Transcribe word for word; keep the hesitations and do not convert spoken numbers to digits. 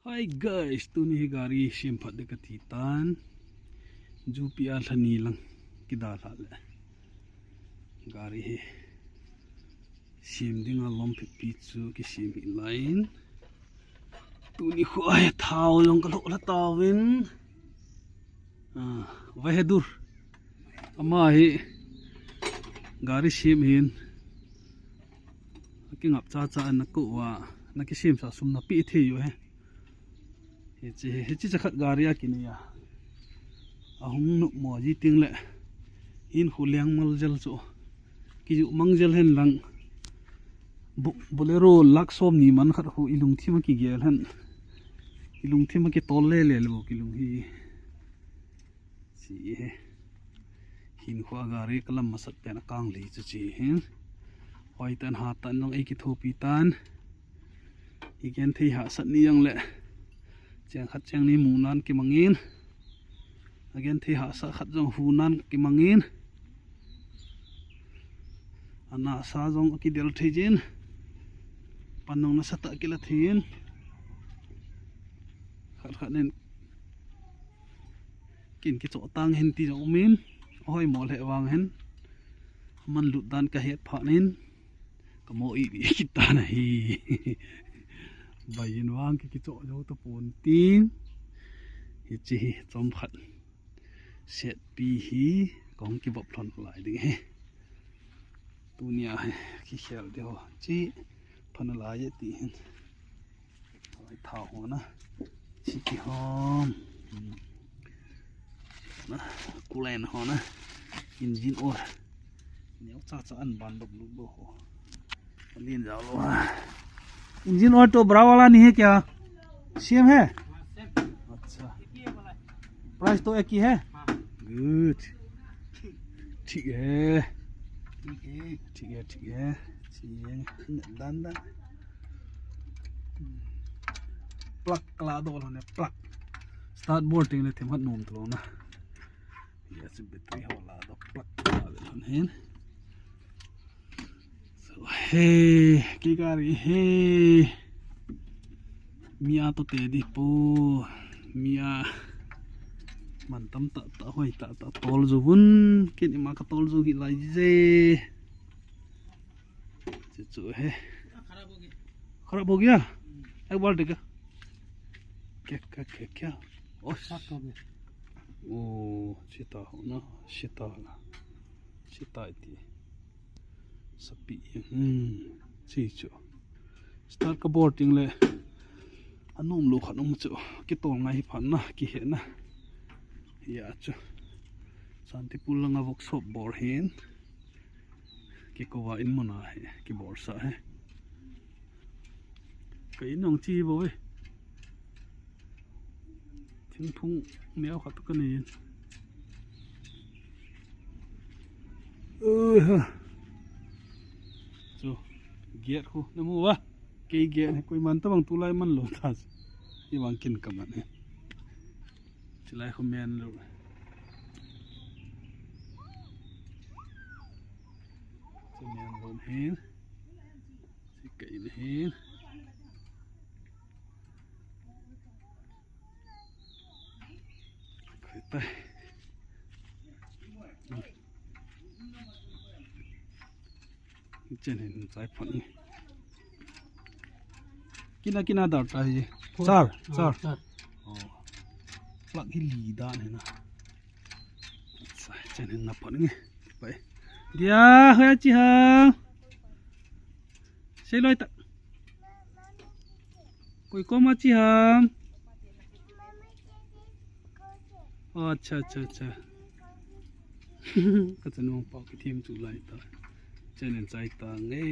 Hi guys, tuni hi gari sem phat ding kati tan. Jupi a lhani lang kidalha le. Gari hi sem dinga lom phetpi chu kisem hi lai in. Tuni khu ai thao jong kalhoh lha tauvin. Ah, Vahedur. Ama hi gari sem hin. Kingap cha cha na ko wa. Na kisem sa sum na pi thei u he. Hichi, hichi cha khat gari a kinei a. Ahung nup mo ji ting le. Hinkho leng mal jel chu. Kiju mang jel hen lang. Bu-, Bolero lakh som ni man khat khu ilungthim a kigel hen. Ilungthim a kitol le le lo kilung hi. Chi he. Hinkho a gari kalam masat pen a kang lei chu chi hin. Hoi tan ha tan jong ei kithopi tan. Hi genthei hahsat ni jong le. Cheng khat cheng ni mu nan kimangin. A genthei hahsat khat jong hu nan kimangin. Ana sa jong akidel thei jin. Panung nasa tah kila thei in. Khat khat nin. Kin kichoh tang hin ti jong umin. Ahoi mo le vang hin. Man lut dan kahet phat nin. Kamo i, i kita na hi. Bai in vang ki kichoh jo to pon tin. Hichi hi chom khat. Set pi hi kong kibop lhon lai ding hi. Tunia hi kikhel ding ho. Chi phan lai e ti hin. Ai thao ho na. Chi kihom. Hmm. Na, coolant ho na. Engine oil. Neo cha cha an ban dop lut bo ho. Lin jao lo ha. Engine oil to bra wala nahi hai kya? Same hai? Acha. Price to ek hi hai? Good. Thik hai. Thik hai, thik hai. Thik hai. Dan dan. Plug kala do lo ne, plug. Start bolting le them khat nom to lo na. Hia chu battery ho la do plug kala ve lon hin. So, he, kei gari hi. Mi a to te di po. Mi a. Man tam tah tah hoi tah tah tol jou vun. Ken ima ka tol jou hi lai je. Chu chu he. खराब हो गया। एक बार देखा। क्या, क्या, क्या, क्या? ओ, साफ हो गया। ओ, sita ho na, sita. Sita iti. Sapi. Hmm, chi chu. Start ka bol ting le. Anom lou khat um chu. Kitol ngai hi phan na, kihe na. Hia chu. Santipur langa workshop bol hin. Kikova in muna hi, kibolsa hi. Ka in jong chi bou ve. Thingphung neo khat ka nei in. Ui ha. Chu, gate khu, na mu uva. Kei gate hi, koiman tabang tulai man lou ta. Hivang kin ka man hi. Chulai khu main road. Chu main road hin. Chu ka in hin. Khoi tai. Chen hin chai phot ni. Kina, kina dar ta hi. Four. Char, ah, char. Char. Oh. Plug hi li dan hi na. Acha, chen hin na phot ni. Pai. Dia, hoiya chi ham. Sei loi ta. Koi koma chi ham. Acha, acha, acha. Ka chanung pau kithem chu lai ta. Chen in chai ta nge.